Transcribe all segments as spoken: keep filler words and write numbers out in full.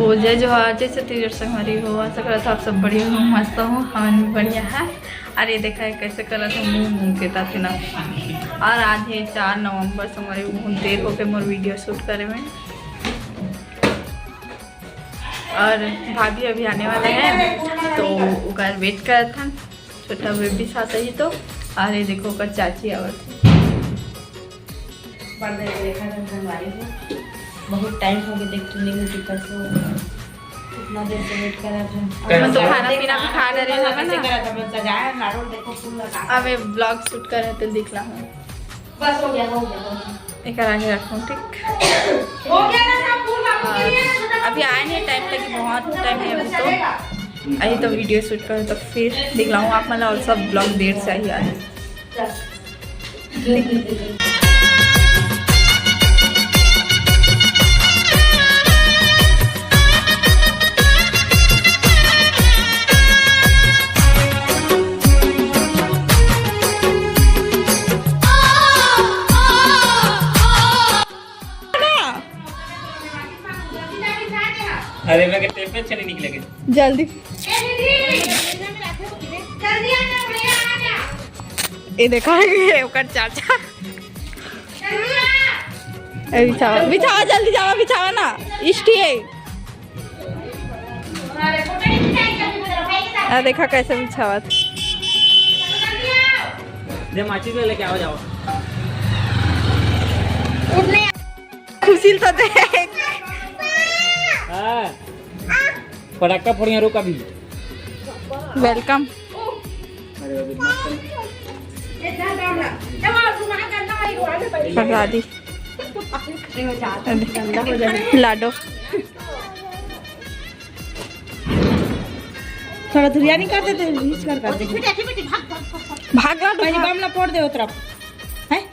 तो जय जोहार, जय छत्तीसगढ़ संगवारी हो। आशा करत हव आप सब बढ़िया हो, मस्त हो, हमन भी बढ़िया है। अरे देखा है कैसे करत है, मुंह मुंह के ताथे ना। और आज है चार नवंबर संगवारी, बहुत देर हो गए मोर वीडियो शूट करे में। और भाभी अभी आने वाला है तो ओकर वेट करत हन। छोटा बेबी साथ ही तो। अरे देखो ओकर चाची आवत है। बड़ देर के देखा था संगवारी हो, बहुत टाइम हो गया देख चुने में टिकट से। कितना देर से वेट करा था। मैं तो खाना पीना भी खा डरे लगा ना। करा था, मैं सजाया लाडो, देखो फूल लगा। अब ये ब्लॉग शूट करे तो दिखला हूँ। बस हो गया, हो गया, हो गया। एक आगे रखूँ, ठीक? हो गया ना सब फूल बाबू के लिए। अभी आए नहीं, टाइम लगी, बहुत टाइम है अभी तो। अभी तो वीडियो शूट करो तो फिर दिखलाऊँ आप, मतलब और सब ब्लॉग देर से आई आज। अरे मैं टेम्परेचर नहीं निकलेगा। जल्दी। ये देखा है ये ओकर चाचा। ए, बिछावा, बिछावा, जल्दी जावा, बिछावा ना। इष्टी है। आ, देखा कैसे बिछावा। दे माचिस ले लेके आओ, जाओ। खुशी तो देख। हाँ। पटाखा फोड़िया, रुक अभी। वेलकम। प्रसादी। लाडो। थोड़ा धुरिया नहीं कर देते, मिस कर कर देते। भाग लाडो, भाई, भाग। बमला फोड़ दे वो तरफ। हैं?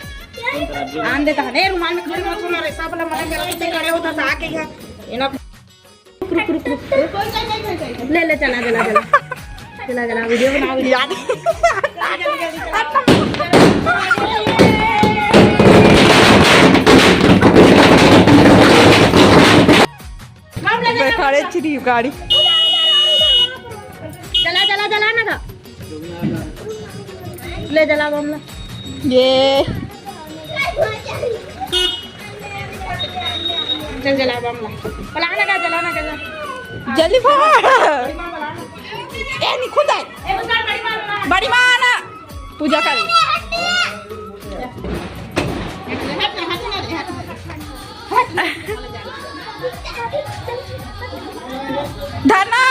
आन देता है। ए, रुमाल में खड़े मत होना रे, सब वाला मना कर, इतने खड़े होता था आके यहाँ। ये ना। रुक, रुक, रुक, रुक। ले, ले, चला, चला, चला। चला, चला, वीडियो बना, वीडियो। यार। मैं खड़े चिरी गाड़ी। चला, चला, चला ना था। ले, जला बमला। ये। चल, जला बमला। पलाना का, जलाना का, जला। जल्दी भाग। बड़ी माँ पलाना। ए, निकल जाए। ए, मुस्कान, बड़ी माँ पलाना। बड़ी माँ आना। पूजा कर। धरना।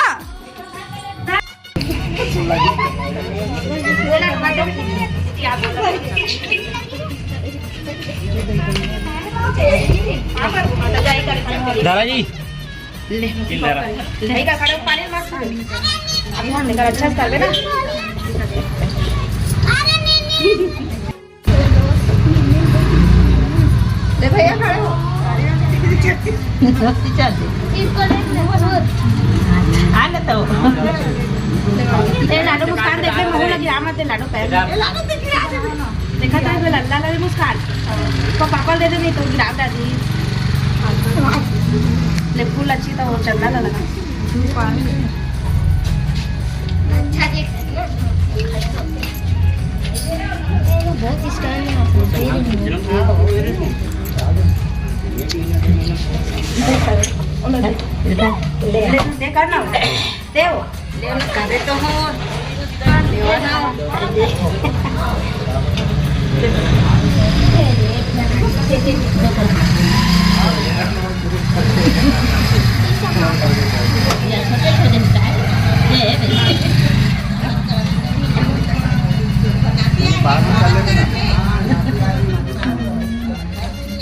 दादा जी, ले, ले दादा। ले। अभी हम लेकर अच्छा से करबे ना। ले भैया, खड़े हो। दोस्ती चल रही। आ ना तो। ए, लाडो मुस्कान देख ले, महू लगी, आ मत दे, लाडो पैर। देखा था, ये लल्ला लगे मुस्कान। तो पापा दे दे, नहीं तो गिरा दादी। ले, फूल अच्छी तो वो चंदा ला लगा। अच्छा जी। बहुत स्टाइल में आप लोग दे रहे हैं। देखा ना, देव। करे तो हूँ।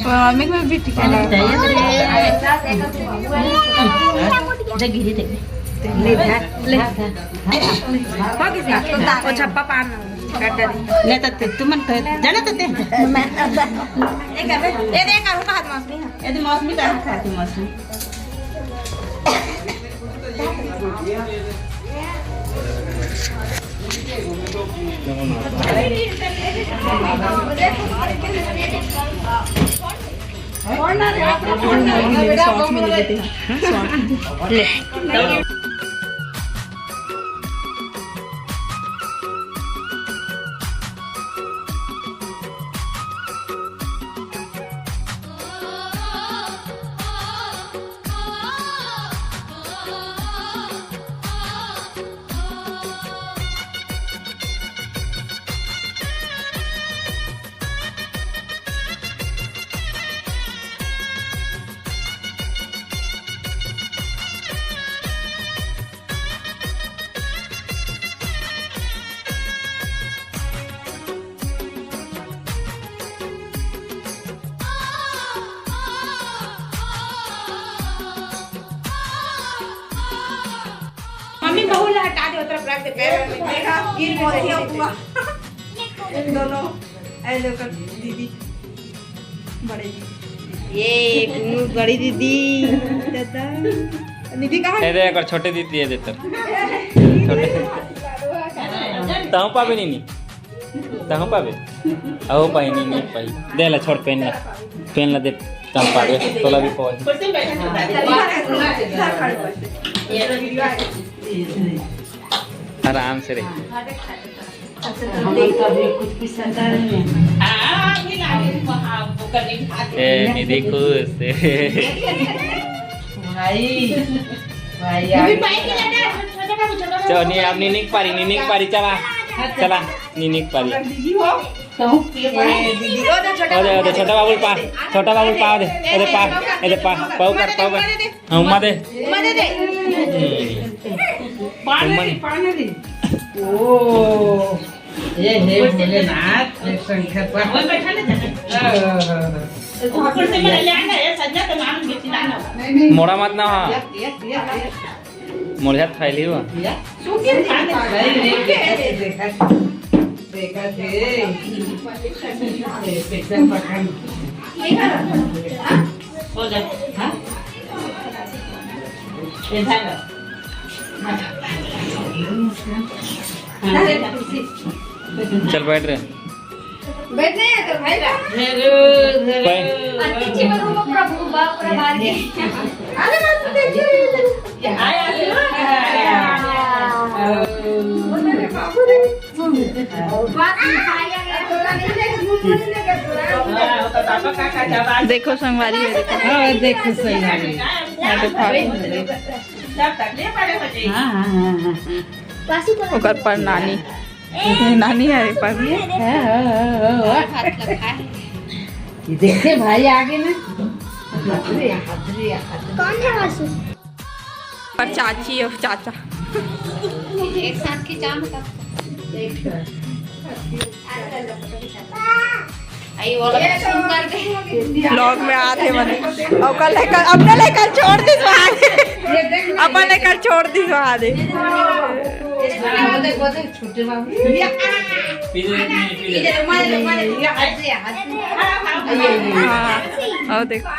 मम्मी को भी टिका। जगह दे। ले, ले। हो गई सी। वो छप्पा पान काट दे। ले तो ते, तुमन तो जाना तो ते। ये कर बे। ये देख, करूँ हाथ मौसमी है। ये तो मौसमी का हाथ है, मौसमी। शॉर्ट में ले लेते हैं, शॉर्ट। ले। मम्मी, बहू ला हटा दे, उतर, रख दे, पैर में। देखा, गिर गई हुआ। इन दोनों, ऐ देखो, दीदी, बड़े दीदी। ये एक बड़ी दीदी। दादा। दीदी कहाँ? ए दे, एक छोटे दीदी है, दे तर। छोटे। तहु पाबे नीनी। तहु पाबे। अहो पाई नीनी, पाई। दे ला, छोड़, पहन ला। पहन ला दे, तहु पाबे। तोला भी पाई। आराम से रह। हम तो अभी कुछ भी संता नहीं है। ए, निधि खुश। भाई, भाई, चलो, नी, अब नी निक पारी, नी निक पारी, चला, चला, नी निक पारी। दीदी हो, तो ए, दीदी हो, तो छोटा ओदे, ओदे, बाबू। छोटा बाबू पा, छोटा बाबू पा दे, ओदे पा, ओदे पा, पाऊ कर, पाऊ कर। हाँ, उमा दे। उमा दे दे। हम्म। पानी उमा दे, पानी दे। ओ, ये हे भोलेनाथ, हे शंकर पार्वती। ऊपर से मैं ले आना, ये सज्जा तो नाम बेच लाना। मोड़ा मत ना, हाँ। मोर हाथ खाई ली हो। नहीं, नहीं, देखा, देखा थे। एकदम पकड़। हो जा, हाँ? इधर। हाँ। चल बैठ रे। बैठने हैं तो भाई का। धरो, धरो। भाई। अति चिमरू को प्रभु बाप प्रभारी। अरे बाप रे, देखिए। ये आया, आया। बाप रे, बाप रे। देखो संगवारी है, देखो। हाँ, देखो संगवारी। हाँ, तो खा। हाँ, हाँ, हाँ, हाँ। ओकर पर नानी, नानी है पर। हाँ, हाँ, हाँ, हाँ। ये देखते भाई आगे ना। हाथ रे, हाथ रे, हाथ रे। कौन है वासु? और चाची और चाचा। एक साथ खिंचा मतलब। आई वो लोग सुन कर दे। ब्लॉग में आते मने। ओकर लेकर, अपने लेकर छोड़ दी वहाँ। अपन लेकर छोड़ दी वहाँ दे। छोटे बाबू। पीछे, पीछे। हाँ, और देखो।